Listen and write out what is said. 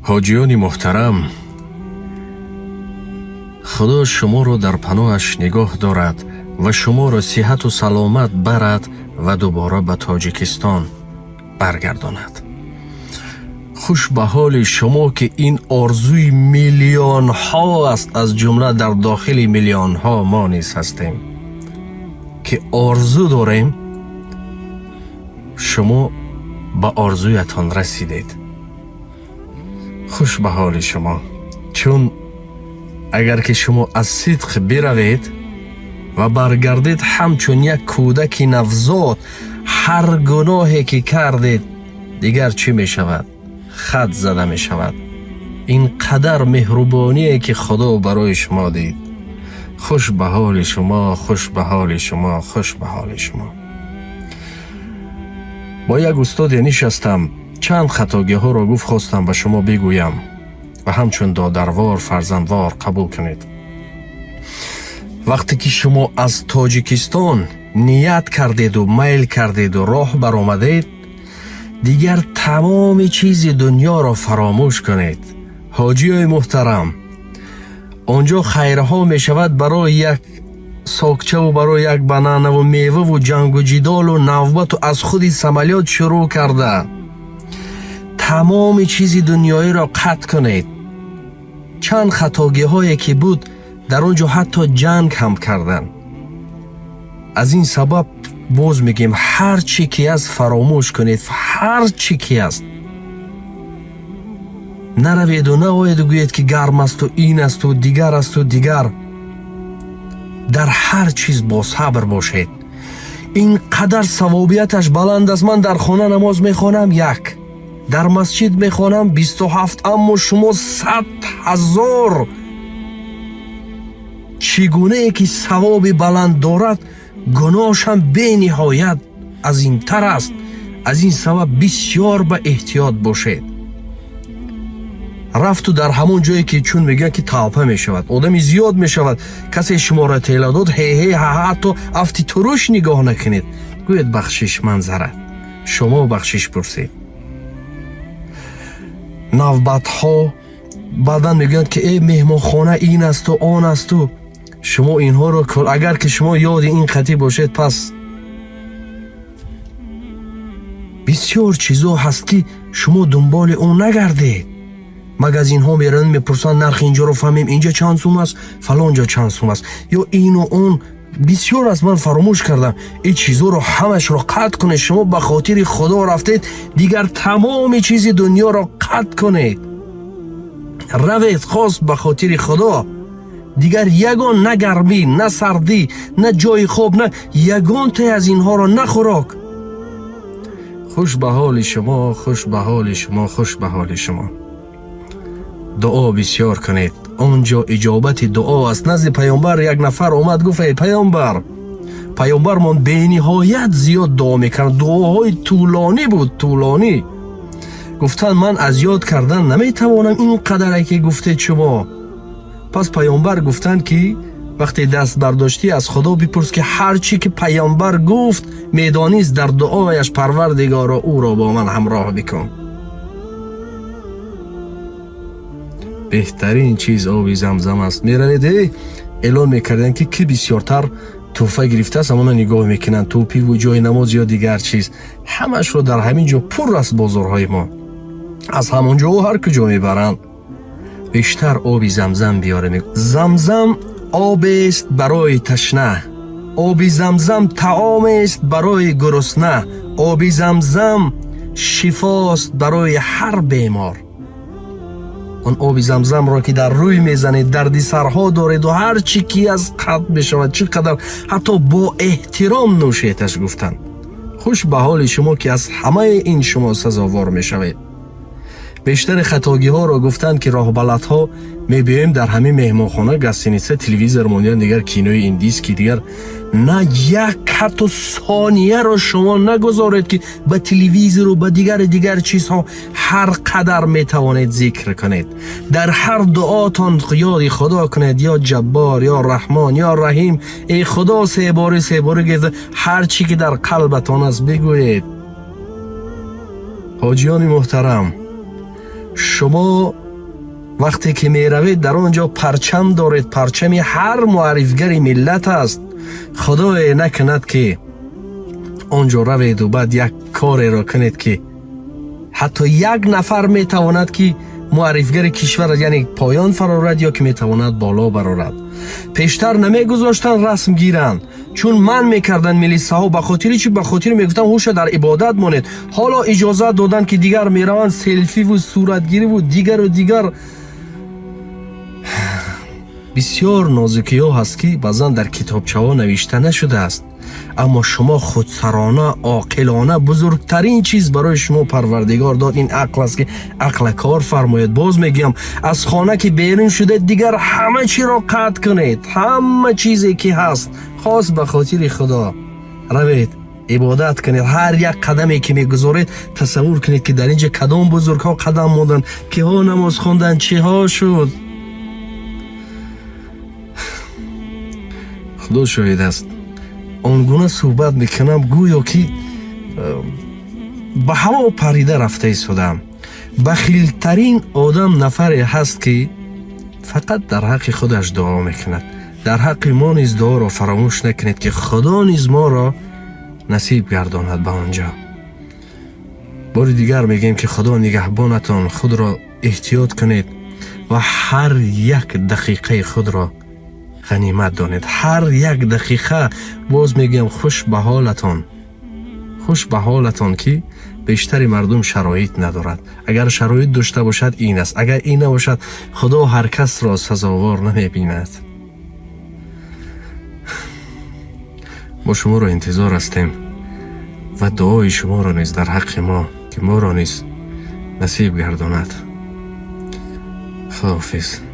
Ҳоҷиёни муҳтарам, Худо шуморо дар паноҳаш нигоҳ дорад ва шуморо сиҳату саломат барад ва дубора ба Тоҷикистон баргардонад. Хуш ба ҳоли шумо, ки ин орзуи миллионҳо аст, аз ҷумла дар дохили миллионҳо мо низ ҳастем, ки орзу дорем. Шумо ба орзуятон расидед. Хуш ба ҳоли шумо, чун агар ки шумо аз сидқ биравед ва баргардед ҳамчун як кӯдаки навзод, ҳар гуноҳе ки кардед, дигар чӣ мешавад? Хат зада мешавад. Ин қадар меҳрубоние, ки Худо барои шумо дид. Хуш ба ҳоли шумо, хуш ба ҳоли шумо, хуш ба ҳоли шумо. Бо як устоде нишастам, чанд хатогиҳоро гуфт, хостам ба шумо бигӯям ва ҳамчун додарвор, фарзандвор қабул кунед. Вақте ки шумо аз Тоҷикистон ният кардеду майл кардеду роҳ баромадед, дигар тамоми чизи дунёро фаромӯш кунед. Ҳоҷиёи муҳтарам, он ҷо хайрҳо мешавад барои як сокчаву барои як бананаву меваву ҷангу ҷидолу навбату аз худи самолёт шурӯъ карда, тамоми чизи дунёиро қатъ кунед. Чанд хатогиҳое ки буд дар он ҷо, ҳатто ҷанг ҳам карданд. Аз ин сабаб боз мегӯем: ҳар чӣ ки аст, фаромӯш кунед. Ҳар чӣ ки аст, нараведу наоеду гӯед, ки гарм асту ин асту дигар асту дигар. Дар ҳар чиз босабр бошед. Ин қадар савобияташ баланд аст. Ман дар хона намоз мехонам як, дар масҷид мехонам 27, аммо шумо 100 000. Чӣ гунае ки савоби баланд дорад, гуноҳшам бениҳоят азимтар аст. Аз ин сабаб бисёр ба эҳтиёт бошед. Рафту дар ҳамон ҷое ки, чун мегӯянд, ки толпа мешавад, одами зиёд мешавад, касе шуморо тела дод, ҳе-ҳе, ҳа, ҳатто афти туруш нигоҳ накунед. Гӯед: «Бахшиш, манзарат». Шумо бахшиш пурсед. Навбатҳо баъдан мегӯянд, ки э, меҳмонхона ин асту он асту. Шумо инҳоро, агар ки шумо ёди ин қатӣ бошед, пас бисёр чизо ҳаст, ки шумо дунболи он нагардед. Магазинҳо мераванд, мепурсанд: «Нархи инҷоро фаҳмем, инҷа чанд сум аст, фалон ҷо чанд сум аст?» Ё ину он бисёр аст, ман фаромӯш кардам. Ин чизоро ҳамашро қатъ кунед. Шумо ба хотири Худо рафтед, дигар тамоми чизи дунёро қатъ кунед, равед хос ба хотири Худо. Дигар ягон на гармӣ, на сардӣ, на ҷои хоб, на ягонтае аз инҳоро, на хӯрок. Хуш ба ҳоли шумо, хуш ба ҳоли шумо, хуш ба ҳоли шумо. Дуо бисёр кунед, он ҷо иҷобати дуо аст. Назди паёмбар як нафар омад, гуфт: «Эй паёмбар!» Паёмбармон бениҳоят зиёд дуо мекард, дуоҳои тӯлонӣ буд, тӯлонӣ. Гуфтанд: «Ман аз ёд кардан наметавонам ин қадаре ки гуфтед шумо». Пас паёмбар гуфтанд, ки вақте даст бардоштӣ, аз Худо бипурс, ки ҳар чӣ ки паёмбар гуфт, медонист дар дуояш: «Парвардигоро, ӯро бо ман ҳамроҳ бикун». Беҳтарин чиз оби Замзам аст. Меравед, эълон мекарданд, ки кӣ бисёртар тӯҳфа гирифтааст, ҳамона нигоҳ мекунанд, тӯпиву ҷои намоз ё дигар чиз. Ҳамашро дар ҳамин ҷо пур аст бозорҳои мо, аз ҳамон ҷо ҳар куҷо мебаранд. Бештар оби Замзам биёрем. Замзам обест барои ташна, оби Замзам таомест барои гурусна, оби Замзам шифост барои ҳар бемор. Он оби Замзамро ки дар рӯй мезанед, дарди сарҳо дореду ҳар чӣ ки аз қатъ мешавад, чӣ қадар ҳатто бо эҳтиром нӯшеташ, гуфтанд. Хуш ба ҳоли шумо, ки аз ҳамаи ин шумо сазовор мешавед. Бештари хатогиҳоро гуфтанд, ки роҳбаладҳо мебиёем, дар ҳамин меҳмонхона, гостиница телевизор мондан, дигар кинои индийский, дигар на як ҳатто сонияро шумо нагузоред, ки ба телевизору ба дигари дигар чизҳо. Ҳар қадар метавонед, зикр кунед. Дар ҳар дуотон ёди Худо кунед: «Ё Ҷаббор, ё Раҳмон, ё Раҳим, эй Худо». Себорӣ себорӣ гирда, ҳар чӣ ки дар қалбатон аст, бигӯед. Ҳоҷиёни муҳтарам, Шумо вақте ки меравед, дар он ҷо парчам доред, парчами ҳар муаррифгари миллат аст. Худое накунад, ки он ҷо раведу баъд як кореро кунед, ки ҳатто як нафар метавонад, ки муаррифгари кишвар, яъне поён фарорад ё ки метавонад боло барорад. Пештар намегузоштанд расм гиранд, чун манъ мекарданд милисаҳо. Ба хотири чӣ? Ба хотири мегуфтанд, ҳуша дар ибодат монед. Ҳоло иҷозат доданд, ки дигар мераванд селфиву суратгириву дигару дигар. Бисёр нозукиҳо ҳаст, ки баъзан дар китобчаҳо навишта нашудааст, аммо шумо худсарона, оқилона, бузургтарин чиз барои шумо Парвардигор дод, ин ақл аст, ки ақла кор фармоед. Боз мегӯям, аз хона ки берун шудед, дигар ҳама чиро қатъ кунед, ҳама чизе ки ҳаст, хос ба хотири Худо равед, ибодат кунед. Ҳар як қадаме ки мегузоред, тасаввур кунед, ки дар ин ҷо кадом бузургҳо қадам монданд, киҳо намоз хонданд, чиҳо шуд. Худо шоҳид аст, он гуна суҳбат мекунам, гӯё ки ба ҳаво парида рафта истодаам. Бахилтарин одам нафаре ҳаст, ки фақат дар ҳаққи худаш дуо мекунад. Дар ҳаққи мо низ дуоро фаромӯш накунед, ки Худо низ моро насиб гардонад ба он ҷо. Бори дигар мегӯем, ки Худо нигаҳбонатон, худро эҳтиёт кунед ва ҳар як дақиқаи худро ғанимат донед, ҳар як дақиқа. Боз мегӯям, хуш ба ҳолатон, хуш ба ҳолатон, ки бештари мардум шароит надорад. Агар шароит дошта бошад, ин аст, агар ин набошад, Худо ҳар касро сазовор намебинад. Мо шуморо интизор ҳастем ва дуои шуморо низ дар ҳаққи мо, ки моро низ насиб гардонад. Худоҳофиз.